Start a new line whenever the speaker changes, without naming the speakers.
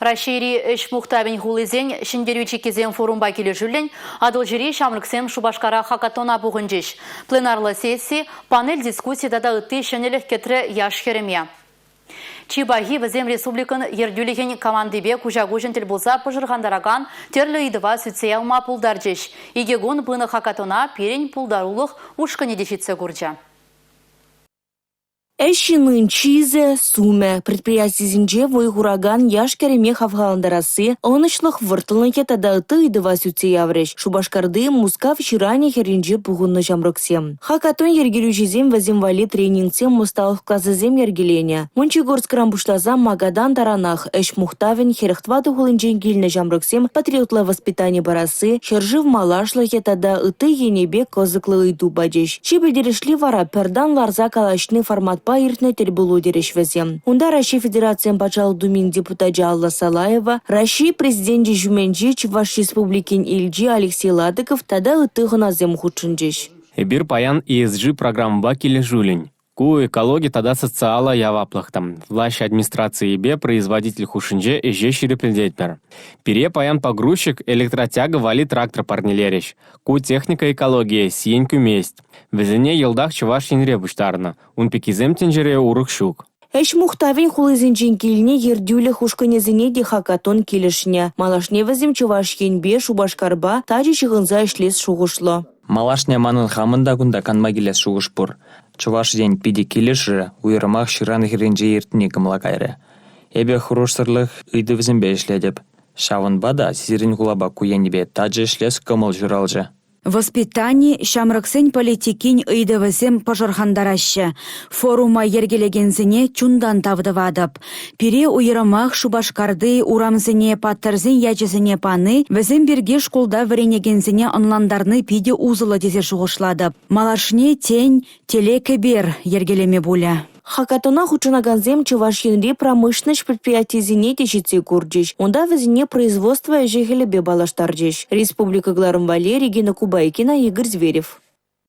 Раҫҫейри ӗҫ мухтавӗн хулисен Ҫӗнтерӳ чиккисем форумпа килӗшӳллӗн Атӑлҫири ҫамрӑксем Шупашкара хакатона пухӑнчӗҫ. Пленарлӑ сесси, панель дискусси тата ытти ҫӗнӗлӗх кӗтрӗ яш-хӗрӗме. Чи пахи вӗсем республикӑн ертӳлӗхӗн командипе куҫа-куҫӑн тӗл пулса пӑшӑрхантаракан тӗрлӗ ыйтӑва сӳтсе явма пултарчӗҫ. Икӗ кун пынӑ хакатона пирӗн пултарулӑх ушкӑнӗ те ҫитсе курчӗ.
Ӗҫ ҫыннин чысӗ, сумӗ, предприятисенче вӑй хуракан яш-кӗрӗме хавхалантарасси, ӑнӑҫлӑх вӑрттӑнлӑхӗ тата ытти ыйтӑва сӳтсе яврӗҫ Шупашкарти Мускав ҫыранӗ хӗрринче пухӑннӑ ҫамрӑксем. Хакатон йӗркелӳҫисем вӗсем валли тренингсем, ӑсталӑх класӗсем йӗркеленӗ. Мончегорскран пуҫласа Магадан таранах ӗҫ мухтавӗн 44 хулинчен килнӗ ҫамрӑксем патриотла воспитани парасси, ҫӗршыв малашлӑхӗ тата ытти енӗпе кӑсӑклӑ ыйту пачӗҫ. Чи пӗлтерӗшли вара пӗртан ларса калаҫни форматпа иртнӗ тӗлпулу терӗҫ вӗсем. Унта Раҫҫей Федерацийӗн Патшалӑх Думин депутачӗ Алла Салаева, Раҫҫей Президенчӗ ҫумӗнчи Чӑваш Республикин элчи Алексей Ладыков тата ытти хӑнасем хутшӑнчӗҫ.
Эпир паян ESG программӑпа килӗшӳллӗн. Ку экологи тата социаллӑ яваплӑх та. Влаҫ администрацийӗпе производитель хушшинче ӗҫе ҫирӗплететпӗр. Пире паян погрузчик, электротяга валли трактор парнелерӗҫ. Ку техника экологие сиен кӳмест. Вӗсене йӑлтах Чӑваш Енре пуҫтарнӑ. Ун пеккисем тӗнчере урӑх ҫук.
Ӗҫ мухтавӗн хулисенчен килнӗ ертӳлӗх ушкӑнӗсене те хакатон килӗшнӗ. Малашне вӗсем Чӑваш Енпе, Шупашкарпа тачӑ ҫыхӑнса ӗҫлес шухӑшлӑ.
Малашне манӑн хамӑн та кунта канма килес шухӑш пур. Чӑваш Ен питӗ килӗшрӗ, уйрӑмах ҫыран хӗрринче иртни кӑмӑла кайрӗ. Эпӗ хӑрушсӑрлӑх ыйтӑвӗсемпе ӗҫлетӗп. Ҫавӑнпа та сирӗн хулапа ку енӗпе тачӑ ӗҫлес кӑмӑл ҫуралчӗ.
Воспитани, ҫамрӑксен политикин ыйтӑвӗсем пӑшӑрхантараҫҫӗ. Форума йӗркелекенсене чунтан тав тӑватӑп. Пире уйрӑмах Шупашкарти урамсене паттӑрсен ячӗсене пани, вӗсем пирки шкулта вӗренекенсене ӑнлантарни питӗ усӑллӑ тесе шухӑшлатӑп. Малашне, тен, телекӗпер йӗркелеме пулӗ.
Хакатона хутшӑнакансем Чӑваш Енри промышленноҫ предприятийӗсене те ҫитсе курчӗҫ. Унта вӗсене производство ӗҫӗ-хӗлӗпе паллаштарчӗҫ. Республика кӑларӑм валли Регина Кубайкина, Игорь Зверев.